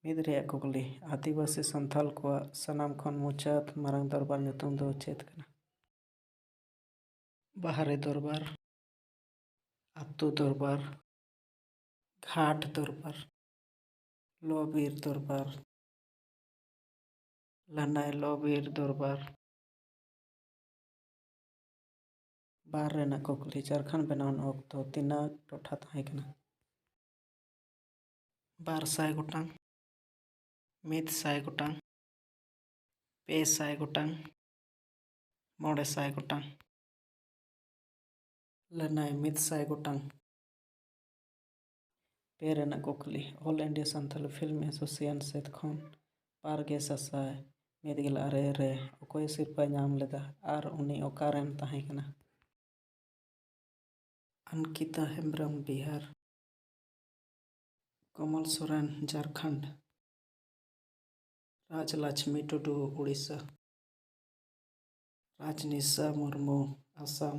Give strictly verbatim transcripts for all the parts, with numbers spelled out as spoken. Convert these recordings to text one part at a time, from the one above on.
ᱢᱤᱫ ᱨᱮᱭᱟᱜ ᱠᱩᱠᱞᱤ, ᱟᱹᱫᱤᱵᱟᱹᱥᱤ ᱥᱟᱱᱛᱟᱞ ᱠᱚᱣᱟᱜ ᱥᱟᱱᱟᱢ ᱠᱷᱚᱱ ᱢᱩᱪᱟᱹᱫ ᱢᱟᱨᱟᱝ ᱫᱚᱨᱵᱟᱨ ᱧᱩᱛᱩᱢ ᱫᱚ ᱪᱮᱫ ᱠᱟᱱᱟ? ᱵᱟᱦᱨᱮ ᱫᱚᱨᱵᱟᱨ, ᱟᱹᱛᱩ ᱫᱚᱨᱵᱟᱨ, ᱜᱷᱟᱴ ᱫᱚᱨᱵᱟᱨ, ᱞᱚᱵᱤᱨ ᱫᱚᱨᱵᱟᱨ, ᱞᱟᱱᱟᱭ ᱞᱚᱵᱤᱨ ᱫᱚᱨᱵᱟᱨ᱾ ᱵᱟᱨ ᱨᱮᱱᱟᱜ ᱠᱩᱠᱞᱤ, ᱡᱷᱟᱲᱠᱷᱚᱸᱰ ᱵᱮᱱᱟᱣ ᱚᱠᱛᱚ ᱛᱤᱱᱟᱹᱜ ᱴᱚᱴᱷᱟ ᱛᱟᱦᱮᱸ ᱠᱟᱱᱟ? ᱵᱟᱨ ᱥᱟᱭ ᱜᱚᱴᱟᱝ, ᱢᱤᱫ ᱥᱟᱭ ᱜᱚᱴᱟᱝ, ᱯᱮ ᱥᱟᱭ ᱜᱚᱴᱟᱝ, ᱢᱚᱬᱮ ᱥᱟᱭ ᱜᱚᱴᱟᱝ᱾ ᱞᱟᱹᱱᱟᱹᱭ ᱢᱤᱫ ᱥᱟᱭ ᱜᱚᱴᱟᱝ᱾ ᱯᱮ ᱨᱮᱱᱟᱜ ᱠᱩᱠᱞᱤ, All India Santali Film Association ᱥᱮᱫ ᱠᱷᱚᱱ ᱵᱟᱨ ᱜᱮ ᱥᱟᱥᱟᱭ ᱢᱤᱫ ᱜᱮᱞ ᱟᱨᱮ ᱨᱮ ᱚᱠᱚᱭ ᱥᱤᱨᱯᱟᱹ ᱧᱟᱢ ᱞᱮᱫᱟ ᱟᱨ ᱩᱱᱤ ᱚᱠᱟᱨᱮᱱ ᱛᱟᱦᱮᱸ ᱠᱟᱱᱟ? ᱟᱱᱠᱤᱛᱟ ᱦᱮᱢᱵᱨᱚᱢ, ᱵᱤᱦᱟᱨ᱾ ᱠᱚᱢᱚᱞ ᱥᱚᱨᱮᱱ, ᱡᱷᱟᱲᱠᱷᱚᱸᱰ᱾ ᱨᱟᱡᱽᱞᱚᱠᱥᱢᱤ ᱴᱩᱰᱩ, ᱩᱲᱤᱥᱥᱟ᱾ ᱨᱟᱡᱽᱱᱤᱥᱟ ᱢᱩᱨᱢᱩ, ᱟᱥᱟᱢ᱾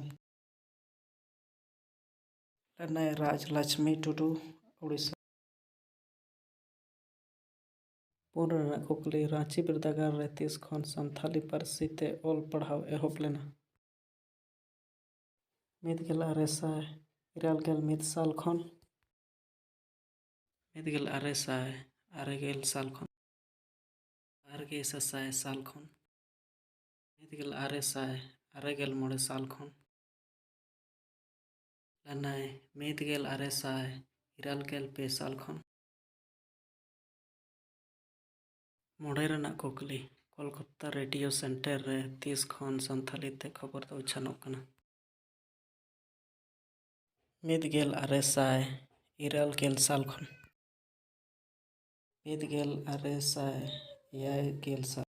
ᱞᱟᱹᱱᱟᱹᱭ ᱨᱟᱡᱽᱞᱚᱠᱥᱢᱤ ᱴᱩᱰᱩ, ᱩᱲᱤᱥᱥᱟ᱾ ᱯᱩᱱ ᱨᱮᱱᱟᱜ ᱠᱩᱠᱞᱤ, ᱨᱟᱸᱪᱤ ᱵᱤᱨᱫᱟᱹᱜᱟᱲ ᱨᱮ ᱛᱤᱥ ᱠᱷᱚᱱ ᱥᱟᱱᱛᱷᱟᱞᱤ ᱯᱟᱹᱨᱥᱤ ᱛᱮ ᱚᱞ ᱯᱟᱲᱦᱟᱣ ᱮᱦᱚᱵ ᱞᱮᱱᱟ? ᱢᱤᱫ ᱜᱮᱞ ᱟᱨᱮ ᱥᱟᱭ ᱤᱨᱟᱹᱞ ᱜᱮᱞ ᱢᱤᱫ ᱥᱟᱞ ᱠᱷᱚᱱ᱾ ᱢᱤᱫ ᱜᱮᱞ ᱟᱨᱮ ᱥᱟᱭ ᱟᱨᱮ ᱜᱮᱞ ᱥᱟᱞ ᱠᱷᱚᱱ᱾ ᱵᱟᱨ ᱜᱮ ᱥᱟᱥᱟᱭ ᱥᱟᱞ ᱠᱷᱚᱱ᱾ ᱢᱤᱫ ᱜᱮᱞ ᱟᱨᱮ ᱥᱟᱭ ᱟᱨᱮ ᱜᱮᱞ ᱢᱚᱬᱮ ᱥᱟᱞ ᱠᱷᱚᱱ᱾ ᱞᱟᱹᱱᱟᱹᱭ ᱢᱤᱫ ᱜᱮᱞ ᱟᱨᱮ ᱥᱟᱭ ᱤᱨᱟᱹᱞ ᱜᱮᱞ ᱯᱮ ᱥᱟᱞ ᱠᱷᱚᱱ᱾ ᱢᱚᱬᱮ ᱨᱮᱱᱟᱜ ᱠᱩᱠᱞᱤ, ᱠᱳᱞᱠᱟᱛᱟ ᱨᱮᱰᱤᱭᱳ ᱥᱮᱱᱴᱟᱨ ᱨᱮ ᱛᱤᱥ ᱠᱷᱚᱱ ᱥᱟᱱᱛᱷᱟᱞᱤ ᱛᱮ ᱠᱷᱚᱵᱚᱨ ᱫᱚ ᱩᱪᱷᱟᱹᱱᱚᱜ ᱠᱟᱱᱟ? ᱢᱤᱫ ᱜᱮᱞ ᱟᱨᱮ ᱥᱟᱭ ᱤᱨᱟᱹᱞ ᱜᱮᱞ ᱥᱟᱞ ᱠᱷᱚᱱ᱾ ᱢᱤᱫ ᱜᱮᱞ ᱟᱨᱮ ᱥᱟᱭ ᱮᱭᱟᱭ ᱜᱮᱞ ᱥᱟᱞ᱾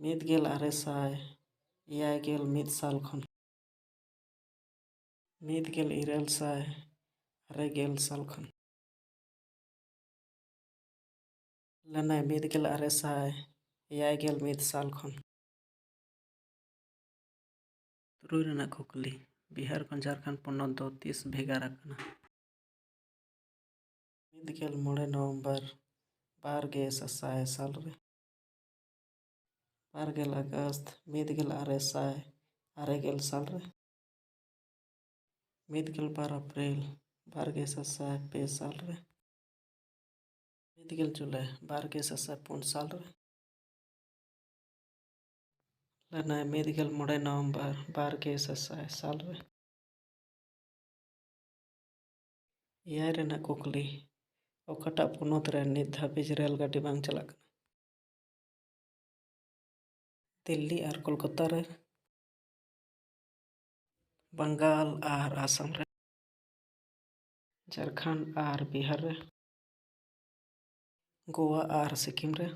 ᱢᱤᱫ ᱜᱮᱞ ᱟᱨᱮ ᱥᱟᱭ ᱮᱭᱟᱭ ᱜᱮᱞ ᱢᱤᱫ ᱥᱟᱞ ᱠᱷᱚᱱ᱾ ᱢᱤᱫ ᱜᱮᱞ ᱤᱨᱟᱹᱞ ᱥᱟᱭ ᱟᱨᱮ ᱜᱮᱞ ᱥᱟᱞ ᱠᱷᱚᱱ᱾ ᱞᱟᱹᱱᱟᱹᱭ ᱢᱤᱫ ᱜᱮᱞ ᱟᱨᱮ ᱥᱟᱭ ᱮᱭᱟᱭ ᱜᱮᱞ ᱢᱤᱫ ᱥᱟᱞ ᱠᱷᱚᱱ᱾ ᱛᱩᱨᱩᱭ ᱨᱮᱱᱟᱜ ᱠᱩᱠᱞᱤ, ᱵᱤᱦᱟᱨ ᱠᱷᱚᱱ ᱡᱷᱟᱲᱠᱷᱚᱸᱰ ᱯᱚᱱᱚᱛ ᱫᱚ ᱛᱤᱥ ᱵᱷᱮᱜᱟᱨ ᱟᱠᱟᱱᱟ? ᱢᱤᱫ ᱢᱤᱫ ᱜᱮᱞ ᱢᱚᱬᱮ ᱱᱚᱵᱷᱮᱢᱵᱚᱨ ᱵᱟᱨ ᱜᱮ ᱥᱟᱥᱟᱭ ᱥᱟᱞ ᱨᱮ, ᱵᱟᱨ ᱜᱮᱞ ᱟᱜᱚᱥᱴ ᱢᱤᱫ ᱜᱮᱞ ᱟᱨᱮ ᱥᱟᱭ ᱟᱨᱮ ᱜᱮᱞ ᱥᱟᱞ ᱨᱮ, ᱢᱤᱫ ᱜᱮᱞ ᱵᱟᱨ ᱮᱯᱨᱤᱞ ᱵᱟᱨ ᱜᱮ ᱥᱟᱥᱟᱭ ᱯᱮ ᱥᱟᱞ ᱨᱮ, ᱢᱤᱫ ᱜᱮᱞ ᱡᱩᱞᱟᱭ ᱵᱟᱨ ᱜᱮ ᱥᱟᱥᱟᱭ ᱯᱩᱱ ᱥᱟᱞ ᱨᱮ, ᱞᱟᱹᱱᱟᱹᱭ ᱢᱤᱫ ᱜᱮᱞ ᱢᱚᱬᱮ ᱱᱚᱵᱷᱮᱢᱵᱚᱨ ᱵᱟᱨ ᱜᱮ ᱥᱟᱥᱟᱭ ᱥᱟᱞ ᱨᱮ᱾ ᱮᱭᱟᱭ ᱨᱮᱱᱟᱜ ᱠᱩᱠᱞᱤ, ᱚᱠᱟᱴᱟᱜ ᱯᱚᱱᱚᱛ ᱨᱮ ᱱᱤᱛ ᱫᱷᱟᱹᱵᱤᱡ ᱨᱮᱞ ᱜᱟᱹᱰᱤ ᱵᱟᱝ ᱪᱟᱞᱟᱜ ᱠᱟᱱᱟ? ᱫᱤᱞᱞᱤ ᱟᱨ ᱠᱳᱞᱠᱟᱛᱟ ᱨᱮ, ᱵᱟᱝᱜᱟᱞ ᱟᱨ ᱟᱥᱟᱢ ᱨᱮ, ᱡᱷᱟᱲᱠᱷᱚᱸᱰ ᱟᱨ ᱵᱤᱦᱟᱨ ᱨᱮ, ᱜᱳᱣᱟ ᱟᱨ ᱥᱤᱠᱤᱢ ᱨᱮ,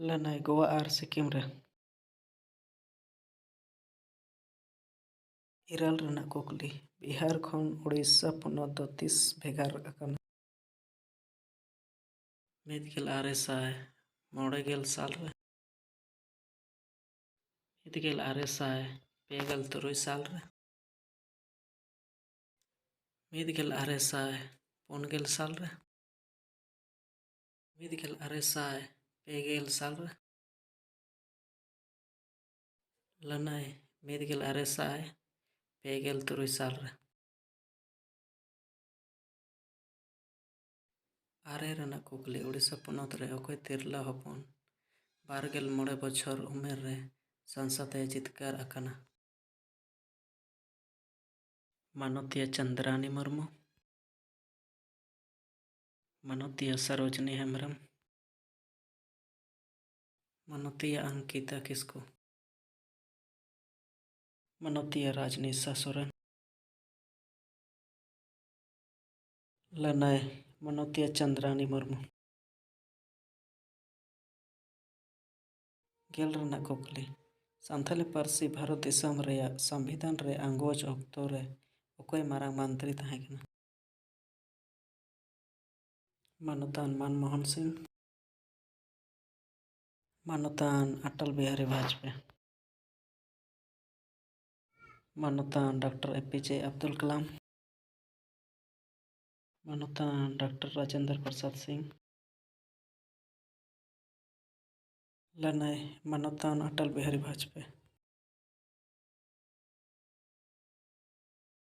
ᱞᱟᱹᱱᱟᱹᱭ ᱜᱳᱣᱟ ᱟᱨ ᱥᱤᱠᱤᱢ ᱨᱮ᱾ ᱤᱨᱟᱹᱞ ᱨᱮᱱᱟᱜ ᱠᱩᱠᱞᱤ, ᱵᱤᱦᱟᱨ ᱠᱷᱚᱱ ᱩᱲᱤᱥᱥᱟ ᱯᱚᱱᱚᱛ ᱫᱚ ᱛᱤᱥ ᱵᱷᱮᱜᱟᱨ ᱟᱠᱟᱱᱟ? ᱢᱤᱫ ᱜᱮᱞ ᱟᱨᱮ ᱥᱟᱭ ᱢᱚᱬᱮ ᱜᱮᱞ ᱥᱟᱞ ᱨᱮ, ᱢᱤᱫ ᱜᱮᱞ ᱟᱨᱮ ᱥᱟᱭ ᱯᱮ ᱜᱮᱞ ᱛᱩᱨᱩᱭ ᱥᱟᱞ ᱨᱮ, ᱢᱤᱫ ᱜᱮᱞ ᱟᱨᱮ ᱥᱟᱭ ᱯᱩᱱ ᱜᱮᱞ ᱥᱟᱞ ᱨᱮ, ᱢᱤᱫ ᱜᱮᱞ ᱟᱨᱮ ᱥᱟᱭ ᱯᱮ ᱜᱮᱞ ᱥᱟᱞ ᱨᱮ, ᱞᱟᱹᱱᱟᱹᱭ ᱢᱤᱫ ᱜᱮᱞ ᱟᱨᱮ ᱥᱟᱭ ᱯᱮ ᱜᱮᱞ ᱛᱩᱨᱩᱭ ᱥᱟᱞ ᱨᱮ᱾ ᱟᱨᱮ ᱨᱮᱱᱟᱜ ᱠᱩᱠᱞᱤ, ᱳᱰᱤᱥᱟ ᱯᱚᱱᱚᱛ ᱨᱮ ᱚᱠᱚᱭ ᱛᱤᱨᱞᱟᱹ ᱦᱚᱯᱚᱱ ᱵᱟᱨ ᱜᱮᱞ ᱢᱚᱬᱮ ᱵᱚᱪᱷᱚᱨ ᱩᱢᱮᱨ ᱨᱮ ᱥᱟᱝᱥᱚᱫ ᱮ ᱡᱤᱛᱠᱟᱹᱨ ᱟᱠᱟᱱᱟ? ᱢᱟᱱᱚᱛᱤᱭᱟᱹ ᱪᱚᱱᱫᱽᱨᱟᱱᱤ ᱢᱩᱨᱢᱩ, ᱢᱟᱱᱚᱛᱤᱭᱟᱹ ᱥᱟᱨᱳᱡᱤᱱᱤ ᱦᱮᱢᱵᱨᱚᱢ, ᱢᱟᱱᱚᱛᱤᱭᱟᱹ ᱚᱝᱠᱤᱛᱟ ᱠᱤᱥᱠᱩ, ᱢᱟᱱᱚᱛᱤᱭᱟᱹ ᱨᱟᱡᱽᱱᱤᱥᱟ ᱥᱚᱨᱮᱱ, ᱞᱟᱹᱱᱟᱹᱭ ᱢᱟᱱᱚᱛᱤᱭᱟᱹ ᱪᱚᱱᱫᱽᱨᱟᱱᱤ ᱢᱩᱨᱢᱩ᱾ ᱜᱮᱞ ᱨᱮᱱᱟᱜ ᱠᱩᱠᱞᱤ, ᱥᱟᱱᱛᱟᱞᱤ ᱯᱟᱹᱨᱥᱤ ᱵᱷᱟᱨᱚᱛ ᱫᱤᱥᱚᱢ ᱨᱮᱭᱟᱜ ᱥᱚᱝᱵᱤᱫᱷᱟᱱ ᱨᱮ ᱟᱸᱜᱚᱪ ᱚᱠᱛᱚ ᱨᱮ ᱚᱠᱚᱭ ᱢᱟᱨᱟᱝ ᱢᱚᱱᱛᱨᱤ ᱛᱟᱦᱮᱸ ᱠᱟᱱᱟ? ᱢᱟᱱᱚᱛᱟᱱ ᱢᱟᱱᱢᱳᱦᱚᱱ ᱥᱤᱝ, ᱢᱟᱱᱚᱛᱟᱱ ᱚᱴᱚᱞ ᱵᱤᱦᱟᱨᱤ ᱵᱟᱡᱽᱯᱮᱭᱤ, ᱢᱟᱱᱚᱛᱟᱱ ᱰᱚᱠᱴᱚᱨ ᱮ ᱯᱤ ᱡᱮ ᱟᱵᱫᱩᱞ ᱠᱟᱞᱟᱢ, ᱢᱟᱱᱚᱛᱟᱱ ᱰᱟᱠᱛᱟᱨ ᱨᱟᱡᱮᱱᱫᱨᱚ ᱯᱨᱚᱥᱟᱫᱽ ᱥᱤᱝ, ᱞᱟᱹᱱᱟᱹᱭ ᱢᱟᱱᱚᱛᱟᱱ ᱚᱴᱚᱞ ᱵᱤᱦᱟᱨᱤ ᱵᱟᱡᱽᱯᱮᱭᱤ᱾